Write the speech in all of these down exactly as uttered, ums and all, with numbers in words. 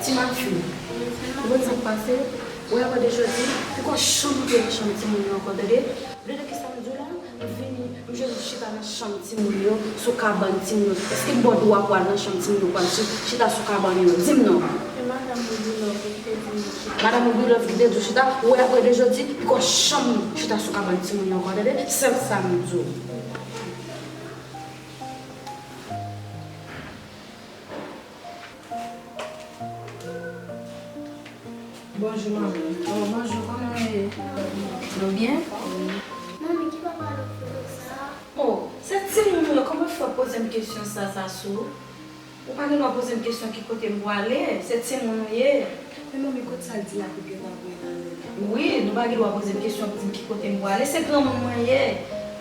Ti mafi, ou konn sa k pase? Ou wè, apre de jodi, poko janm antre nan chanm timoun yo ankò, tande? Ou tande kisa m di w la? M vini, m jwenn ou chita nan chanm timoun yo, sou kabann timoun yo. Èske m ba w dwa pou w al nan chanm timoun yo, pou w al chi-, chita sou kabann yo? Di m non. Se madanm Ruby Love ki te di m chita. Madanm Ruby Love ki te di w chita? Ou wè, apre de jodi, poko janm chita sou kabann timoun yo ankò, tande? Sèl sa m di w. Bonjou, manmi. Oh, bonjou, kòman w ye? Nou byen? Manmi, ki papa lòt foto sa? Oh, se timoun yo, kòman fè w poze m kesyon sa, sa sou? Ou pa gen dwa poze m kesyon ki kote m pwale, se timoun ou ye. Men manmi, kot sa l di la pou gentan voye l ale la? Wi, nou pa gen dwa poze m kesyon pou di m ki kote m pwale, se granmoun mwen ye.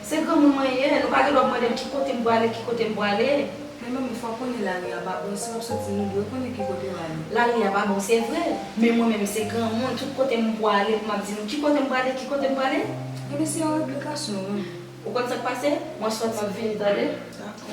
Se granmoun mwen ye, nou pa gen dwa mande m ki kote m pwale, ki kote m pwale. Men manmi, fò w konnen lari a pa bon, si w ap soti nou dwe konnen ki kote w ale. Lari a pa bon, se vre, men mwen menm se granmoun, tout kote m pwale pou m ap di nou ki kote m pwale, ki kote m pwale. Ebyen se yon regle gason, wi. Ou konn sa k pase? Mwen sòti, m ap vini, tande? Dakò.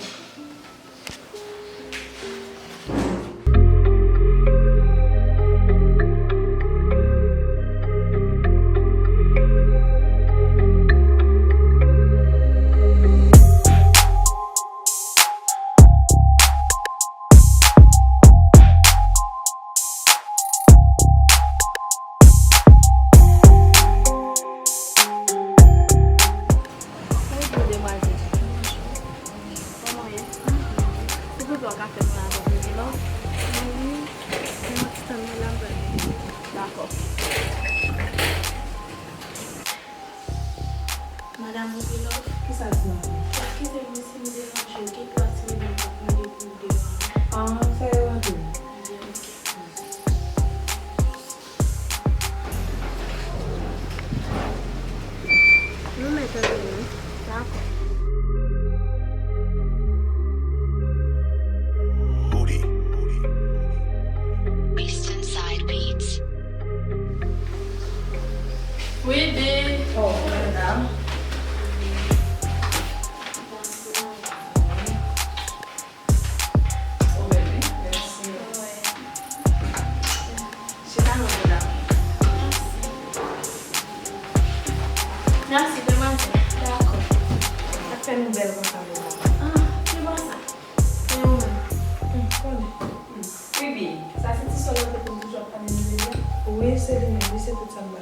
Bonjou, demwazèl. Kòman w ye? Ou bezwen yon kafe mwen avèk Ruby Love? Wi. Yon ti tann mwen la, m pral vini. Dakò. Madanm Ruby Love. Kisa ti mari? Eskize m si m deranje w, gen dwa ti medam k ap mande pou w deyò a. Ah, fè yo antre. Ebyen, oke. Nou mèt antre wi. Dakò. Eastern Side Beats. Ruby. Oh, madam. Ou bèl, wi. Mèsi. Chita non, medam. Mèsi, demwazèl. Dakò. Sa k fè nou bèl konsa, medam? Ah, se pa sa. E ou menm? Hmm, konnen. Hmm. Ruby, sa se ti sè w lan te konn toujou ap pale nou de li a? Wi, se li menm, wi, se tout sa m ba.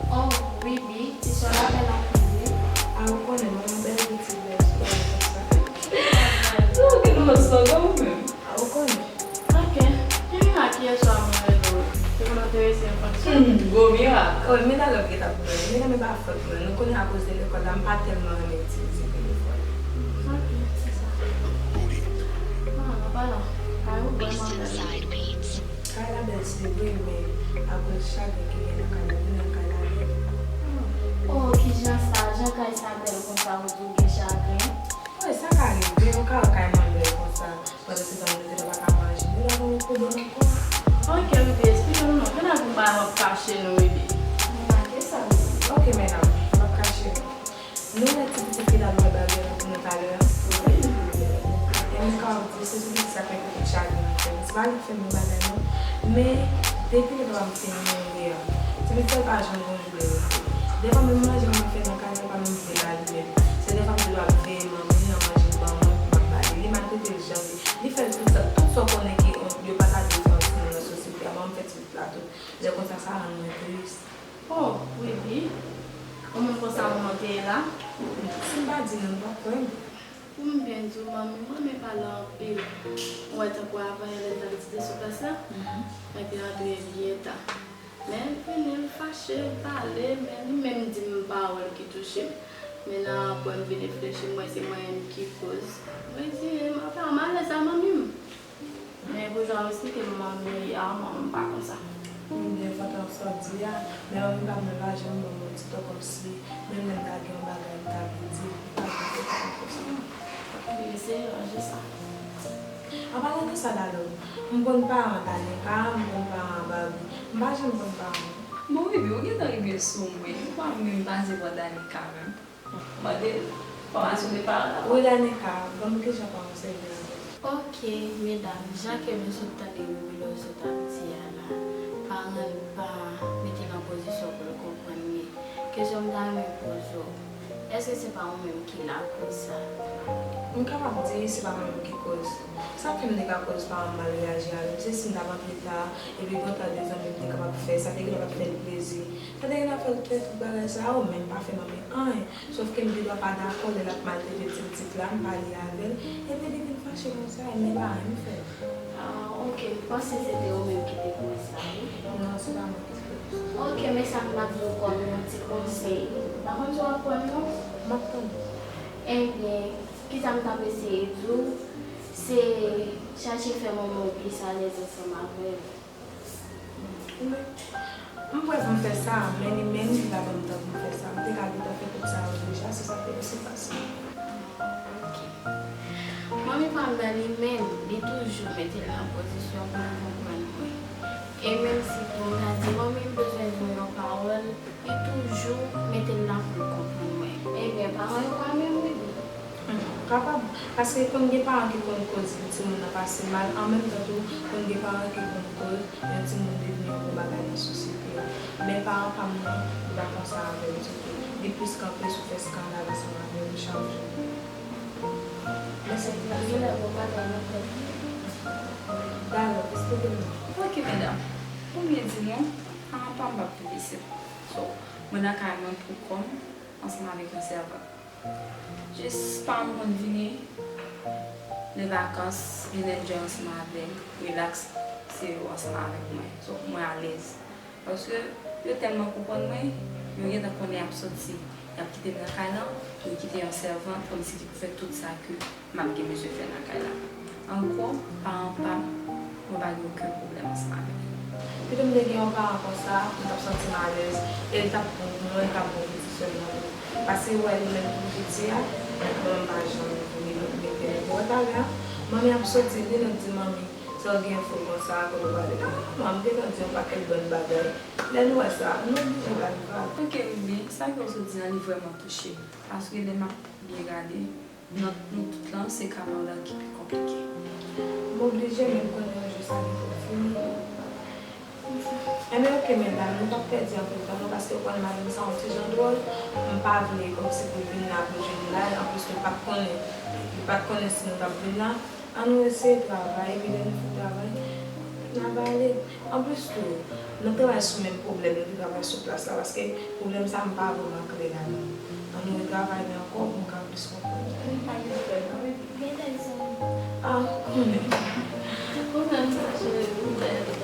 Oh, Ruby, ti sè w la bèl anpil, wi. A, ou konnen, mwen, mwen bèl pitit, bèl sou la, konsa. Non, ou gen yon slogan ou menm. A, ou konnen. Ok. Gen mirak yè swa mwen rele w. Te konn enterese m konn sa. Hmm, gwo mirak. Oh, men la lòt gen ta pou mwen. Men la, men pa fòt mwen. Nou konnen akoz de lekòl la, m pa tèlman renmen itilize telefòn. Ok, se sa. Ah, an palan, kay ou vrèman bèl. Kay la bèl se vre, men akoz chagren ki gen nan kay la, vin nan kay la bèl. Oh, kijan sa, jan kay sa bèl konsa, ou di w gen chagren? Wi, sa ka rive, ou ka wè kay mwen bèl konsa, pandan se tan nou te la pa ka manje, nou la gen yon pwoblèm ankò. Ok, Ruby, eksplike nou non, kilè pou m pa m ap kache nou, Ruby? Remarke sa, Ruby. Ok, medam, m ap kache nou. Nou wè ti pitit ki t ap jwe bal devan pou nou talè a? Wi. E m ka di, se ti pitit sa k mete tout chagren nan kè m. Se pa li k fè m yon bagay non. Men, depi lè papa m te mouri an, ti pitit sa pa janm gon jou de repo. Dèfwa menm manje mwen fè nan kay la, li pa menm vle ba li menm. Se dèfwa m toujou ap veye manmi l nan manje l ban mwen pou m ap ba li. Li maltrete l jan li, li fè l tout sa, tout sa w konnen ke yon, yo pa ta dwe fè yon timoun nan sosyete a. Ban m fè ti pitit la tou. Lè konsa, sa rann mwen tris. Oh, Ruby, yon moun konsa ou te ye la? Si m pa di nou, nou p ap kwè m. Pou m byen di w, manmi, m renmen pale anpil. Ou wè, tankou avan yè, lè l t al dine sou plas la, mwen te antre byen ta. Men l vini, l fache, l pale, men li menm di m pawòl ki touche m. Men nan apre m vin reflechi, m wè se mwen menm ki koz. Mwen di, e, m ap fè malèz a manmi m. Men pou jan w eksplike m manmi a, mwen, m pa konsa. M byen kontan sa w di a, men manmi pa m nan pa janm ban m manti tou kòmsi menm lè m ta gen yon bagay m ta vle di, m pa vle fè sa konsa. Li se ranje sa. An palan de sa, Dadou, m konn paran Danica, m konn paran Barbie, m pa janm konn paran w. Bon, Ruby, ou gentan rive sou mwen, ou pa menm pase bò Danica menm. Mande l, fòmasyon de paran la. Wi, Danica, ban m kijan paran w sèvi avè l. Ok, medam, jan ke nou sot tande Ruby Love sot ap di a la, pa rann, pa mete l an pozisyon pou l konprann, men kesyon m ta renmen poze w, èske se pa ou menm ki lakoz sa? M kapab di se pa mwen menm ki koz. Sa k fè m te ka koz paran m mal reyaji avè m, se si m t ap antre ta, epi gen tan de zanmi m te kapab fè, sa te gentan ap fè l plezi. Sa te gentan ap fè l fè tout bagay sa yo, men m pa fè manmi anyen. Sòf ke m te dwa pa dakò lè l ap maltrete ti pitit la, m pale avè l, epi li vin fache konsa, e m pa anyen m fè. Ah, ok, m panse se te ou menm ki te koz sa, wi. Non, se pa mwen ki te koz. Ok, men sa m t ap di w kòm yon ti konsey. M pa konn si w ap pran l non. M ap pran l. Ebyen, kisa m t ap eseye di w, se chache fè manman w plis alèz ansanm avè l. Wi. M prèske fè sa, men li menm li pa ban m tan pou m fè sa. M te ka gentan fè tout sa yo deja, se sa k te plis fasil. Ok. Manmi pa m nan li menm, li toujou mete l nan pozisyon pou l konprann mwen. E menm si pou m ta di manmi m bezwen di w yon pawòl, li toujou mete l la pou l konprann mwen. Ebyen, paran yo pa menm, Bibi. Hmm, kapab. Paske konn gen paran ki konn koz timoun nan pase mal, an menm tan tou, konn gen paran ki konn koz yon timoun devni yon gwo bagay nan sosyete a. Men paran pa m nan, li pa konsa avè l ditou. Li plis kanpe sou fè eskandal ansanm avè m chak jou. Mèsi. Genlè gon bagay nan tèt li. Dayè, eksplike m non. Ok, medam. Pou m byen di nou, paran pa m p ap viv isit. So, mwen nan kay mwen pou kò m, ansanm avèk yon sèvant. Jis paran m konn vini nan vakans, vin enjoy ansanm avèk, relax, se yo ansanm avèk mwen. So, mwen alèz. Paske yo tèlman konprann mwen, yo gentan konnen y ap soti, y ap kite m nan kay lan, pou yo kite yon sèvant, kòmsi ki pou fè tout sa ke m ap gen bezwen fè nan kay la. An gwo, paran pa m, mwen pa gen okenn pwoblèm ansanm avè l. Pito m te gen yon paran konsa, m t ap santi m alèz, e l t ap bon pou mwen, e l t ap bon pou ti sè m nan tou. Paske ou wè li menm pou piti a, bon, m pa janm vini mete l. Ou wè talè a, manmi ap soti, li nan di manmi, sa w gen foul konsa, kote w prale? Ah, manman, m gentan di yon pakèt bòn bagay. Lè nou wè sa, nou oblije ba l vag. Ok, Ruby, sa ke w sot di a, li vrèman touche m. Paske lè m ap byen gade, nan nou tout lan, se ka pa w la ki pi konplike. M oblije, men m konnen yon jou sa gentan fini. Enben, ok, medam, nou p ap pèdi anpil tan, non, paske w konnen madanm sa yon ti jan dwòl. M pa vle kòmsi pou l vin la, pou l jwenn la, anplis, li pa t konnen, li pa t konnen si nou t ap vin la. Ann nou eseye travay, epi lè nou fin travay, n a pale. Anplis tou, n ap travay sou menm pwoblèm, nou te travay sou plas la, paske pwoblèm sa a m pa vrèman klè ladan l. Ann nou retravay li ankò pou m ka plis konprann. Mwen pa gen pwoblèm non, baby. Gen lè l zanmi. Ah, ou konnen. Ou menm sa, cheri, ou bèl.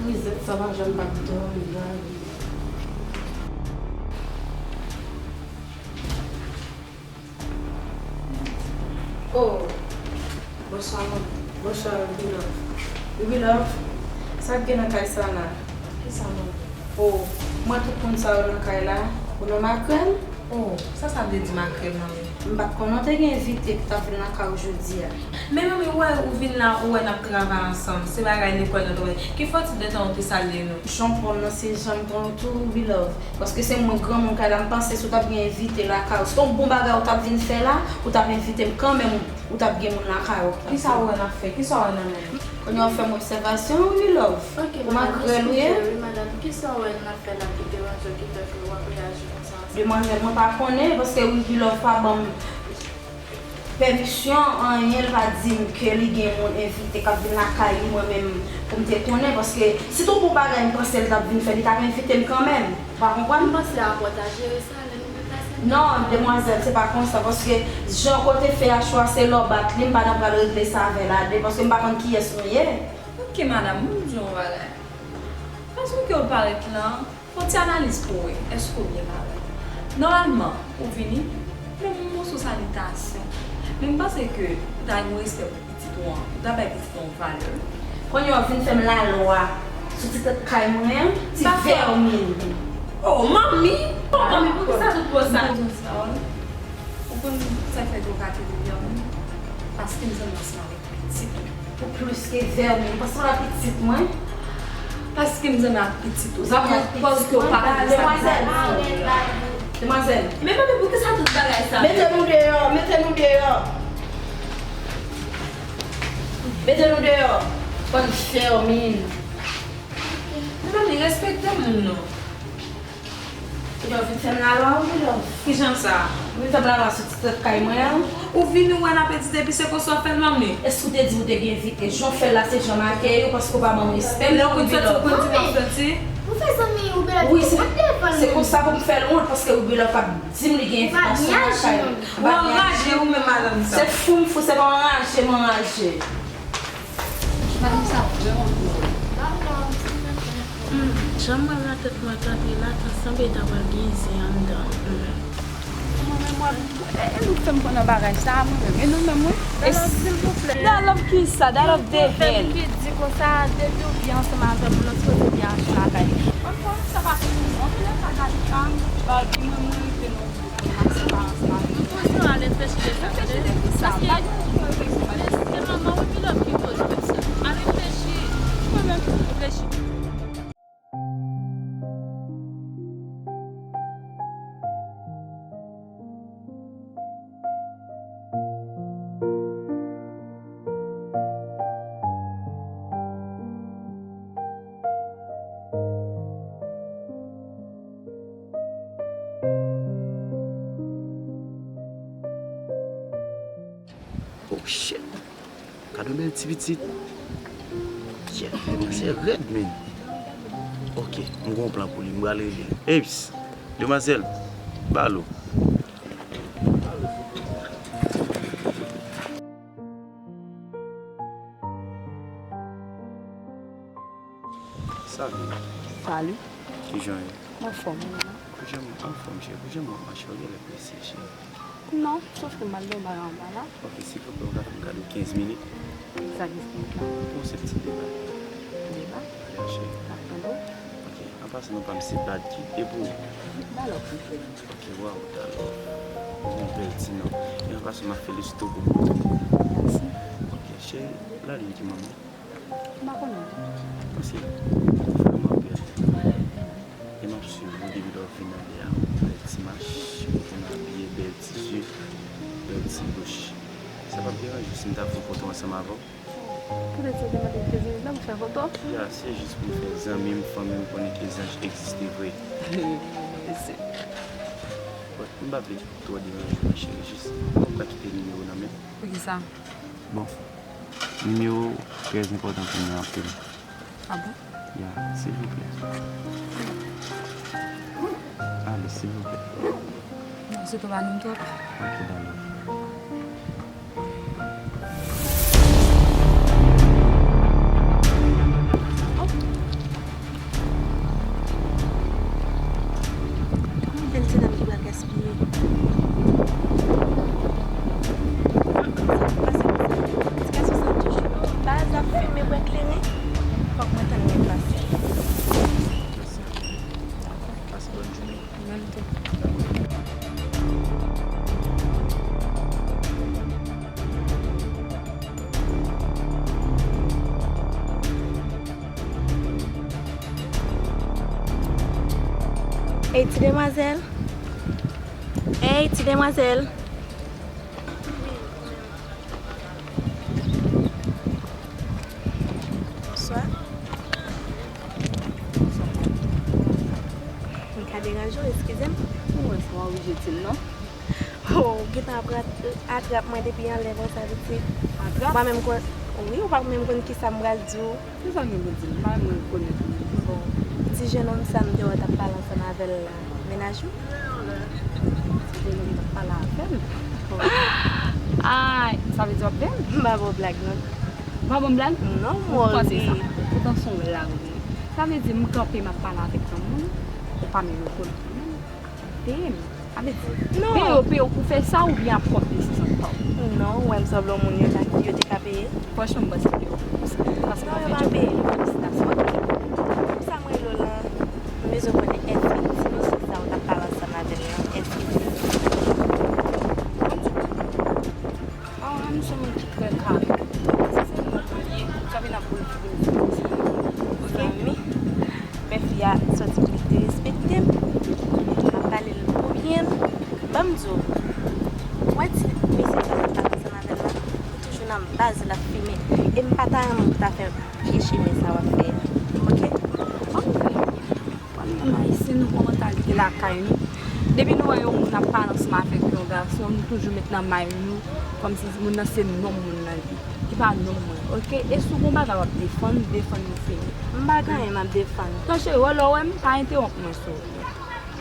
Grizèt sa pa janm pa t dòmi la. Oh, bonswa, manmi. Bonswa, Ruby Love. Ruby Love, sa k gen nan kay sa la? Kisa, manmi? Oh, m wè tout moun sa yo nan kay la. Ou nan makrèl? Oh, sa sa vle di makrèl, manmi? M pa t konnen w te gen envite ki t ap vin nan kay ou jodi a. Men manmi, ou wè, ou vin la, ou wè n ap travay ansanm. Se bagay lekòl nan travay. Ki fòt de tan ou te salye nou? Jan w pran m nan se jan m pran w tou, Ruby Love. Paske se mwen granmoun kay la, m panse si w t ap gen envite lakay ou, se t on bon bagay ou t ap vin fè la, ou t ap envite m kanmenm, ou t ap gen moun lakay ou. Kisa ou wè n ap fè? Kisa w wè nan men m? Kounye a w fè m obsèvasyon, Ruby Love. Ok, ou makrèl ou ye? Wi, madanm, kisa w wè n ap fè la ki deranje w, ki fè ke w ap reyaji konsa? Demwazèl, mwen pa konnen, paske Ruby Love pa ban m pèmisyon, anyen, l pa di m ke li gen moun envite k ap vin lakay li, mwen menm, pou m te konnen, paske si t on bon bagay m panse l t ap vin fè, li t ap envite m kanmenm. Ou pa konprann? M panse rapò ta jere sa, lè nou deplase. Non, demwazèl, se pa konsa, paske jan kote fè a chwa, se lè w bat li, m pa nan pral regle sa avè l a de, paske m pa konn kiyès nou ye. Ok, madanm, m di w yon bagay. Fason ke w parèt lan, fè yon ti analiz pou w wè, èske w byen parèt? Nòmalman, ou vini, men m yon sou salitasyon. Men m panse ke ou ta gen respè pou pitit ou an, ou ta bay pitit ou an valè. Kounye a w vin fè m lalwa sou ti tèt kay mwen an, ti vèmin. Oh, manmi! Oh, manmi, poukisa tout pòz sa? M ta di yon ti pawòl. Ou konn sa k fè ke w ka trete vèmin? Paske m zanmi ansanm avèk pitit ou. Ou plis ke vèmin. Ou panse m la pitit mwen? Paske m zanmi ak pitit ou. Zanmi ak pitit mwen? Paske w pa konn sa k fè. Demwazèl. Demwazèl. Men mami, poukisa tout bagay sa? Mete nou deyò, mete nou deyò. Mete nou deyò. Bann fèmin. Men mami, respekte moun non. Ou vin fè m lalwa, wi, love. Kijan sa? Ou vin fè m lalwa sou ti tèt kay mwen an. Ou vini wè n ap edite, epi se konsa w fè l, manmi? Èske ou te di ou te gen envite? Jan w fè l la, se jan m akèyi w, paske ou pa ban m respè m, wi, love. Lè w konn soti, ou konn di m ap soti. Ou fè zanmi Rubella pito wont devan l. Wi, se, se konsa pou m fè l wont, paske Rubella p ap di m li gen envitasyon lakay mwen. Ou anraje, ou menm madanm sa. Se fou m fou, se pa anraje m anraje. Madanm sa vrèman gwo. Hmm, jan m wè latèt mwen kanpe la, tan sanble ta pral gen zen anndan. Hmm. Mwen menm, wè, e, e nou fè m pran nan bagay sa, mwen menm. E nou menm, wi. Dalòv, silvouplè. Dalòv ki sa? Dalòv de hell. Ki di konsa, depi w byen ansanm avè m, ou lòt kote byen achte lakay. Mwen, mwen, sa pa fè m, mwen, mwen, sa gade sa, Barbie, mwen, mwen, rive nan Al reflechi de sa, tande. Paske se manman w epi lòt ki koz tout sa. Al reflechi. Mwen menm, reflechi. Oh shit. Gad yon bèl ti pitit. Shit, men se rèd, men. Ok, m gon plan pou li, m pral rele l. Eps, demwazèl, balo. Salut. Salut. Kijan w ye? M anfòm, wi. Kijan m anfòm, cheri? Kijan m ap mache? W genlè prese, cheri. Non, sòf ke m al nan yon bagay anba la. Ok, silvouplè, ou ka fè m kado kenz minit? Sa kenz minit la? Pou se ti deba. Deba? Ya, cheri. M ap tande w. Ok, an pasan, non pa m se Bad Kid. E pou ou? Dalòf. Ok, waw, Dalòf. Ou gen bèl ti non. E an pasan, m ap felisite w pou bout ou. Mèsi. Ok, cheri, Lalim ki manman? M pa konnen. Paske ou vrèman bèl. E m ap swiv ou depi lè w vin anlè a. Bèl ti mach, ou konn abiye, bèl ti je, bèl ti bouch. Sa p ap deranje w si m ta fè yon foto ansanm avè w? Poutèt sa w te mande m kenz minit la pou fè foto? Ya, se jis pou m fè zanmi m, fanmi m konnen ke zanj egziste vre. Mèsi. Bon, m pa vle twò deranje w, cheri, jis ou ka kite nimewo w nan men m. Poukisa? Bon, nimewo w trè enpòtan pou mwen anpil. Ah bon? Ya, silvouplè. Ale, silvouplè. Non, se twò ba nou twòp. Ok, dalòf. Yon bèl ti dam ki pral gaspiye. Sa k pase konsa? Ti gason sa toujou baz ap fimen bwè kleren. Fòk mwen tann li pase. Dakò. Pase bòn jounen. Ou menm tou. Ey, ti demwazèl. Ey, ti demwazèl. Bonswa. M ka deranje w, eskize m? Ou wè sa w oblije di m non. Oh, ou gentan ap rat-, atrap mwen depi anlè konsa, pitit. Atrap? Ou pa menm konn, wi, ou pa menm konn kisa m pral di w. Kisa w gen pou di m? M pa menm rekonèt ou. Bon, ti jennonm sa m te wè w t ap pale ansanm avè l la, mennaj ou? Ti jennonm t ap pale avè m? Ay, sa vle di w ap pè m? M pa ba w blag non. Ou pa ban m blag? Non, mori. Ou panse sa? Poutan se yon blag ou gen. Sa vle di m kanpe m ap pale avèk yon moun, ou pa menm rekonèt mwen. Peye m. Sa vle di, non, peye yo, peye yo pou fè sa oubyen ap pwòp desizyon pa w? Non, ou wè m sanble yon moun yo ta, yo te ka peye? Franchman, m panse ke yo pou sa. Paske non, yo pa peye. Felisitasyon. Sa mwen rele w la, m bezwen konnen èske ti mesye sa w t ap pale ansanm avè l lan, èske li... Ah, nou se moun ki trè kare. Si se moun ou ye, ou ka vin ap boule figi m, se konsa. Zanmi, men fi a sòti pou li derespekte m. M ap pale l pou byen. Zo. Ou wè ti mesye sa w ap pale ansanm avè l la? Li toujou nan baz l ap fimen. E m pa ta renmen pou ta fè vye chemen sa w ap fè a. Oke? Bon, nou menm Ayisyen, nou gon mantalite lakay nou. Depi nou wè yon moun ap pale ansanm avèk yon gason, nou toujou met nan may nou, kòmsi moun nan se nonm moun nan li. Li pa nonm mwen, oke? E si w gon bagay w ap defann, defann nou fini. M pa gen anyen m ap defann. Tan cheri, wè lè w wè m, pa entewonp mwen, souple.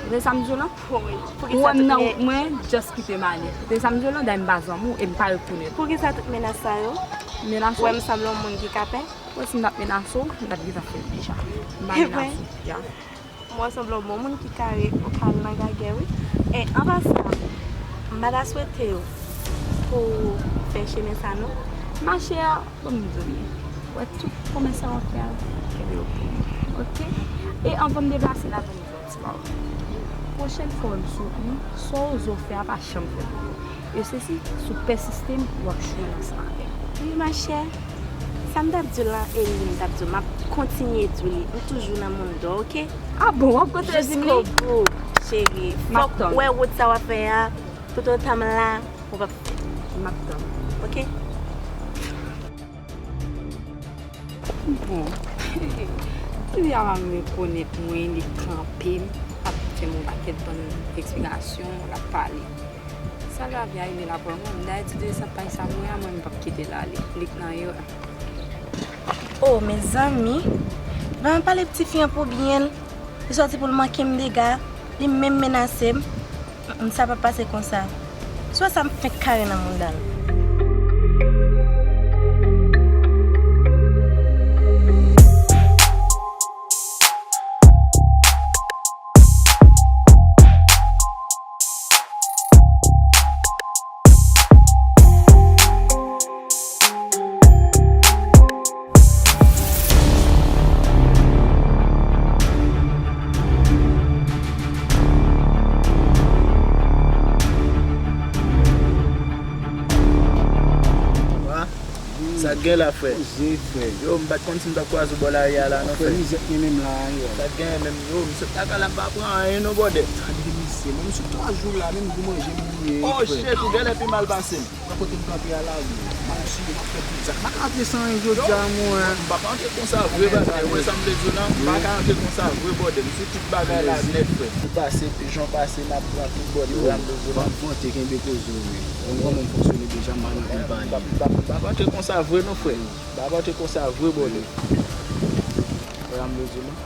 Ou tande sa m di w lan? Wi. Ou wè m nan wout mwen, just kite m ale. Ou tande sa m di w lan? Dayè m pa zanmi w e m pa rekonèt. Poukisa tout menas sa yo? Menas ou? Ou wè m sanble yon moun ki ka pè? Wè si m t ap menase w, m t ap gentan fè l deja. M pa menase w. Ya. M wè w sanble yon bon moun ki kare, ou ka al nan gagè, wi. E, an pasan, m pa ta swete w pou w fè chemen sa, non. Machè, ban m di w, wè tout pwomès sa w ap fè a, kenbe yo pou ou. Oke? E anvan m deplase la, ban m di w yon ti pawòl. Pwochèn fwa w sou ou, sa w oze w fè a pa janm fèt ankò. E se si, si w pèsiste, w ap chwe ansanm avè m. Wi, machè. Sa m t ap di w lan, e li m t ap di w. M ap kontinye di w li. M toujou nan moun dò, oke? A bon, w ap kontinye di m li? Jiskobou, cheri. M ap tann. Fòk w wè wout sa w ap fè a. Toutotan m la, ou p ap fè. M ap tann. Oke? Bon, Sylvia pa rekonèt mwen, li kanpe m, ap fè m yon pakèt bann eksplikasyon, l ap pale. Sa Sylvia rive la pran mwen, m dayè ti de sant pay sa mwen a, mwen m p ap kite l ale, li k nan erè. Oh, mezanmi, pa pale tifi an pou byen l. Li sòti pou l manke m dega, li menm menase m. Mm, mm, sa p ap pase konsa. Swa sa m fenk kare nan mouda l. Sa k gen la, frè? Poze, frè. Yo, m pa t konn si m t ap kwaze w bò lari a la, non, frè. Frè, mizè k gen menm la, yo. Sa k gen menm, yo, m sot lakay la, m pa pran anyen, non, brother. Tande misye, mwen, m sou twa jou la, menm gou manje m bliye, frè. Oh, shit, ou genlè pi mal pase m. Wè kote m kanpe a la, wi. M ap swiv, m ap fè tout zak. M pa ka antre san anyen jodi a, mwen. M pa ka antre konsa vre, brother. Ou wè sa m vle di w lan? M pa ka antre konsa vre, brother. M sou tout bagay la nèt, frè. Ou pase, jan w pase, m ap pran tout, brother. Yo, m ap vante, kenbe koze w, wi. Ou konn kòman m fonksyone deja, m pa nan anpil pale. M p ap, m p ap, m p ap antre konsa vre non, frè. M p ap antre konsa vre, brother. Wè sa m vle di w lan?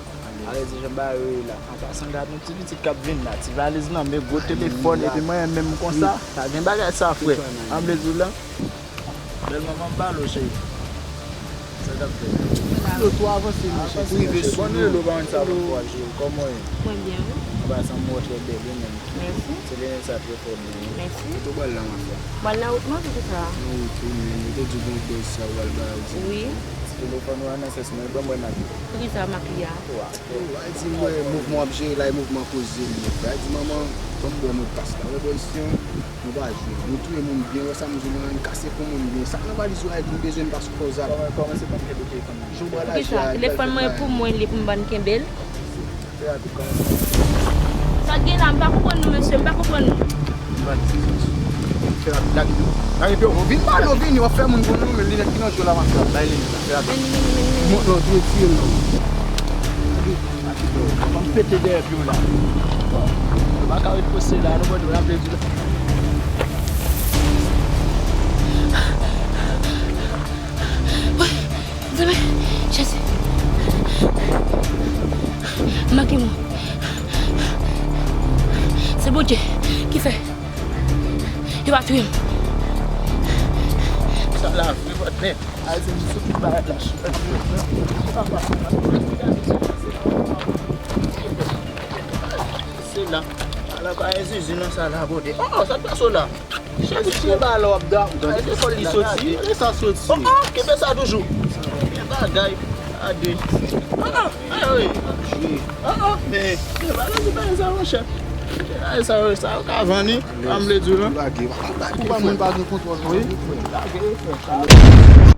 Ale di jan bagay yo ye la. An pasan, gad yon ti pitit k ap vin la. Ti valiz lan, men gwo telefòn, epi mwen menm konsa. Pa gen bagay sa, frè. Sa m vle di w lan? Bèl manman m pale w, cheri. Sa k ap fèt? Yo tou avanse, monchè, tou rive sou yo. Bon, hello, pa konn sa, bon, kòman w ye? Mwen byen, wi. An pasan, m wè w trè bèl, wi, menm. Mèsi. Se Vanessa trè fò byen, wi. Mèsi. Kote w pral la, ma fè? M pral nan wout mwen, poukisa? Nan wout ou, men, yo te di w gen yon bèl sa w pral bay, di. Wi. Ti telefòn ou a nan sès mwen, ban mwen mak li. Poukisa mak li a? Wa. Yo, ay di m wè mouvman w ap jere la, e mouvman koze m ye, frè. Ay di manman, ban m bò mwen pas la. Wè bò isi an. Nou pa jwe. Nou touye moun byen, wè sa m di w lan, n kase kou moun byen. Sa k nan valiz ou a, di m bezwen m pa sou fè w zak. Kòman, kòman se pa m kenbe telefòn nan? Jou m pral aji a, li pral fè mal. Telefòn mwen pou mwen, li pou m bann kenbe l. Fè rapid, kòman se? Sa k gen la, m pa konprann nou, mesye, m pa konprann nou. M pa di sa. Fè rapid, lage pye w. Lage pye w. Vin pale w, vini, w ap fè moun konn nou, men linèt ki nan je w la, m ap fè. Bay linèt la, fè rapid. Vini, vini, vini, vini. Mont non, tou retire l non. Lage. Ban m pete dèyè pye w la. Yo pa ka ret poste la, non, bòdè, w ap pèdi la. Wi, mezanmi, Jezi. M manke mò. Se Bondye ki fè. Yo pa touye m. Sa la vre, patnè. Al di m sou tout bagay la. Se la. Ala pa e zizi nan sa la, bòdè. Oh, sa k pase w la? Jezi, se ba la w ap da. Gade lekòl li soti. Gade sa soti. Oh, oh, kenbe sa toujou. Men bagay. Gade. Ah, ah, ah, wi. Ah, ah, men, men bagay, se bagay sa, monchè. Bagay sa, sa yo ka vann, wi. Sa m vle di w lan. Lage. Ou pa moun pa gen kontwòl, non. Wi. Lage, frè.